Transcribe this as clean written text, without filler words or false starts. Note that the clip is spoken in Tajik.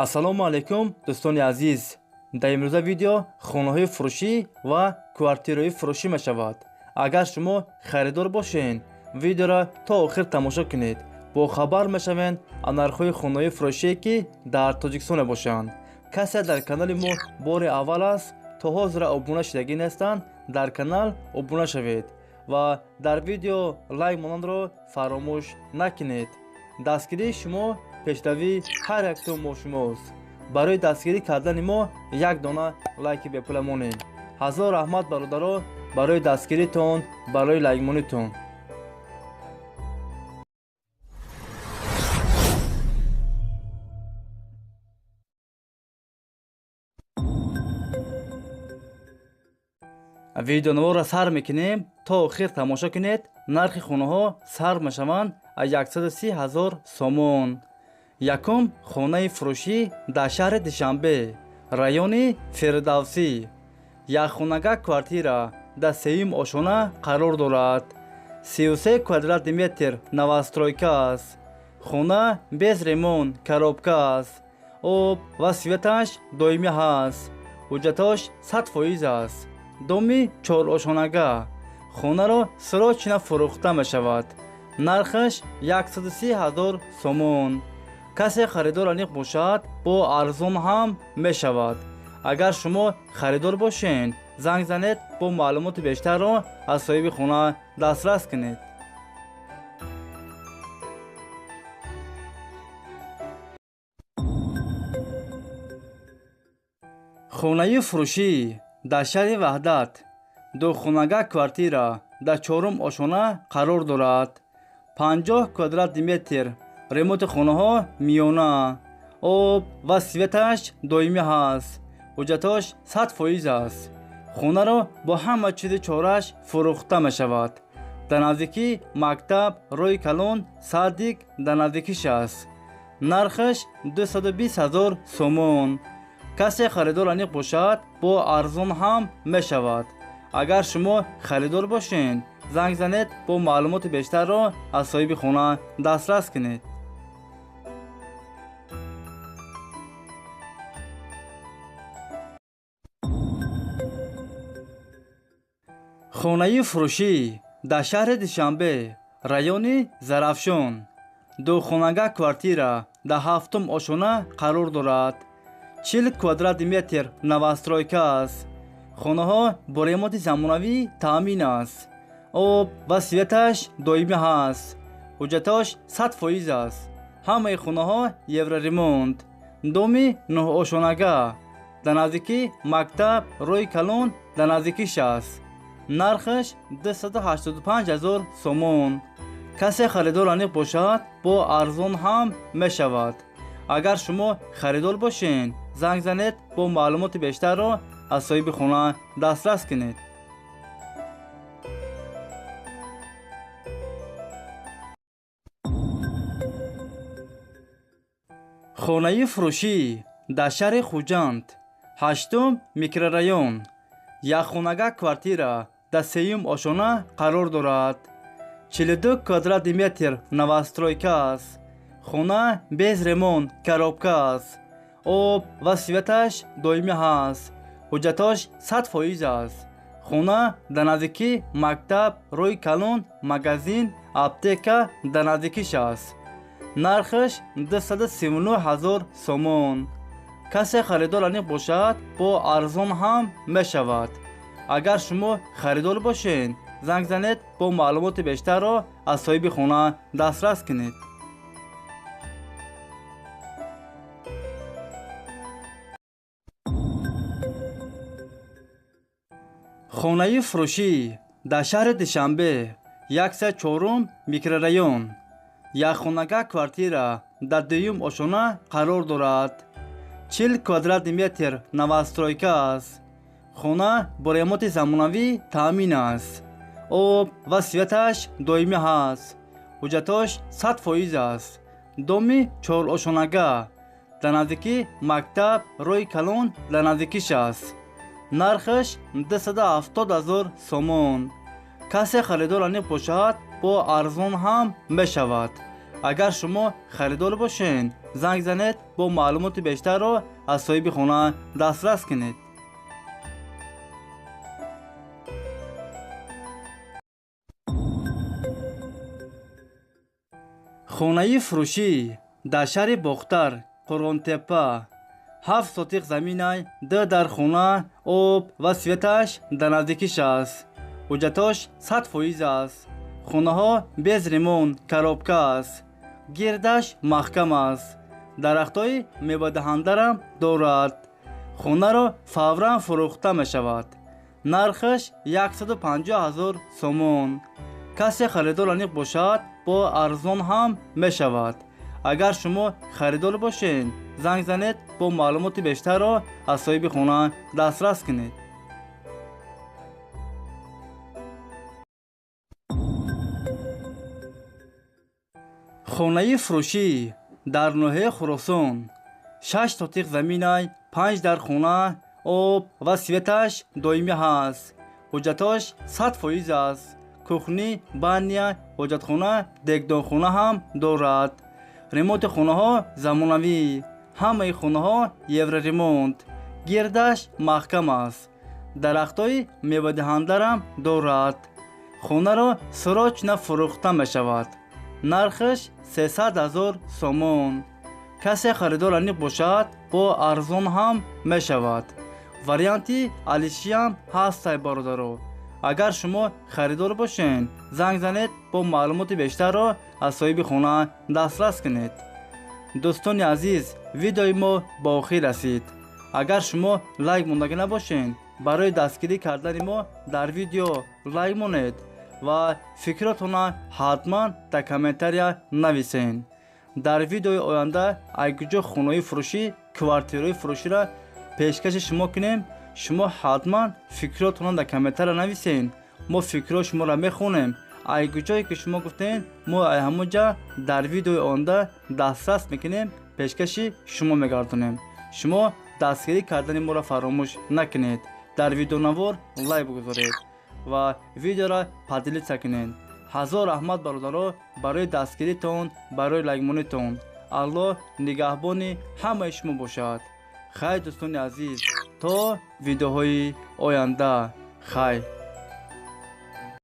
Ассалому алайкум, дӯстони азиз. Дар имрӯза видео хонаҳои фурӯшӣ ва квартираҳои фурӯшӣ мешавад. Агар шумо харидор бошед, видеоро то охир тамошо кунед. Бохабар мешавед аз нархҳои хонаҳои фурӯшие, ки дар Тоҷикистон мебошанд. Касе дар канали мо бори аввал аст, то ҳозира обуна шудагӣ нестанд, дар канал обуна шавед ва дар видео лайк монандро фаромӯш накунед. Дастгирии шумо пешравии ҳар якто мо шумост. Барои дастгирӣ кардани мо як дона лайки бепула монед. Ҳазор раҳмат, бародаро, барои дастгиритон, барои лайкмонитон. Видеонаворро сар мекунем, то охир тамошо кунед. Нархи хонаҳо сар мешаванд аз 130 ҳазор сомон. Якум хонаи фурӯшӣ дар шаҳри Душанбе, райони Фирдавсӣ. Якхонага квартира дар сеюм ошона қарор дорад. 33 квадратный метр, новостройка аст. Хона без ремонт, коробка аст. Об ва светаш доимӣ ҳаст. Ҳуҷҷатош 100% аст. Доми чорошонага. Хонаро срочно фурӯхта мешавад. Нархаш 130 ҳазор сомон. Касе харидор аниқ бошад, бо арзон ҳам мешавад. Агар шумо харидор бошед, занг занед, бо маълумоти бештарро аз соҳиби хона дастрас кунед. Хонаи фурӯшӣ дар шаҳри Ваҳдат, духонага квартира дар чорум ошона қарор дорад. 50 квадратный метр, ремонти хонаҳо миёна, об ва светаш доимӣ ҳаст. Ҳуҷҷатош 100% аст. Хонаро бо ҳама чизи чораш фурӯхта мешавад. Дар наздикӣ мактаб, роҳи калон, садик дар наздикиш аст. Нархаш 220 ҳазор сомон. Касе харидор аниқ бошад, бо арзон ҳам мешавад. Агар шумо харидор бошед, занг занед, бо маълумоти бештарро аз соҳиби хона дастрас кунед. Хонаи фурӯшӣ дар шаҳри Душанбе, райони Зарафшон. Духонага квартира дар ҳафтум ошона қарор дорад. 40 квадратный метр, новостройка аст. Хонаҳо бо ремонти замонавӣ таъмин аст. Об ва светаш доимӣ ҳаст. Ҳуҷҷатош 100% аст. Ҳамаи хонаҳо евроремонт. Доми нӯҳошонага. Дар наздикӣ мактаб, роҳи калон дар наздикиш аст. Нархаш 285 ҳазор сомон. Касе харидор аниқ бошад, бо арзон ҳам мешавад. Агар шумо харидор бошед, занг занед, бо маълумоти бештарро аз соҳиби хона дастрас кунед. Хонаи фурӯшӣ дар шаҳри Хуҷанд, ҳаштум микрорайон. Якхонага квартира дар сеюм ошона қарор дорад. 42 квадратный метр, новостройка аст. Хона без ремонт, коробка аст. Об ва светаш доимӣ ҳаст. Ҳуҷҷатош 100% аст. Хона дар наздикӣ мактаб, роҳи калон, магазин, аптека дар наздикиш аст. Нархаш 239 ҳазор сомон. Касе харидор аниқ бошад, бо арзон ҳам мешавад. Агар шумо харидор бошед, занг занед, бо маълумоти бештарро аз соҳиби хона дастрас кунед. Хонаи фурӯшӣ дар шаҳри Душанбе, 104-ум микрорайон. Якхонага квартира дар дуюм ошона қарор дорад. 40 квадратный метр, новостройка аст. Хона бо ремонти замонавӣ таъмин аст. Об ва светаш доимӣ ҳаст. Ҳуҷҷатош 100% аст. Доми чорошонага. Дар наздикӣ мактаб, роҳи калон дар наздикиш аст. Нархаш 270 ҳазор сомон. Касе харидор аниқ бошад, бо арзон ҳам мешавад. Агар шумо харидор бошед, занг занед, бо маълумоти бештарро аз соҳиби хона дастрас кунед. Хонаи фурӯшӣ дар шаҳри Бохтар, Қурғонтеппа, 7 сотиқ заминай, 2 дар хона, об ва светаш дар наздикиш аст. Ҳуҷҷатош 100% аст. Хонаҳо без ремонт, коробка аст. Гирдаш маҳкам аст. Дарахтҳои мевадаҳандарам дорад. Хонаро фавран фурӯхта мешавад. Нархаш 150 000 сомон. Касе харидор аниқ бошад, бо арзон ҳам мешавад. Агар шумо харидор бошед, занг занед, бо маълумоти бештарро аз соҳиби хона дастрас кунед. Хонаи фурӯшӣ дар ноҳияи Хуросон, 6 сотиқ заминай, 5 дар хона, об ва светаш доимӣ ҳаст. Ҳуҷҷатош 100% аст. Кухни, баня, ҳоҷатхона, дегдонхона ҳам дорад. Ремонти хонаҳо замонавӣ. Ҳамаи хонаҳо евроремонт. Гирдаш маҳкам аст. Дарахтҳои мевадаҳандарам дорад. Хонаро срочно фурӯхта мешавад. Нархаш 300 000 сомон. Касе харидор аниқ бошад, бо арзон ҳам мешавад. Варианти алишиам ҳастай, бародаро. Агар шумо харидор бошед, занг занед, бо маълумоти бештарро аз соҳиби хона дастрас кунед. Дӯстони азиз, видеои мо ба охир расид. Агар шумо лайк мондагӣ набошед, барои дастгирӣ кардани мо дар видео лайк монед ва фикротонро ҳатман дар комментария нависед. Дар видеои оянда айгуҷо хонаҳои фурӯшӣ, квартираҳои фурӯширо пешкаши шумо кунем, шумо ҳатман фикротонро дар комментария нависед. Мо фикрҳои шуморо мехонем. Айгуҷое ки шумо гуфтед, мо ай ҳамон ҷа дар видеои оянда дастрас мекунем, пешкаши шумо мегардонем. Шумо дастгирӣ кардани моро фаромӯш накунед. Дар видеонавор лайк бигузоред ва видеоро поделиться кунед. Ҳазор раҳмат, бародаро, барои дастгиритон, барои лайкмонитон. Аллоҳ нигаҳбони ҳамаи шумо бошад. Хайр, дӯстони азиз, то видеоҳои оянда. Хайр.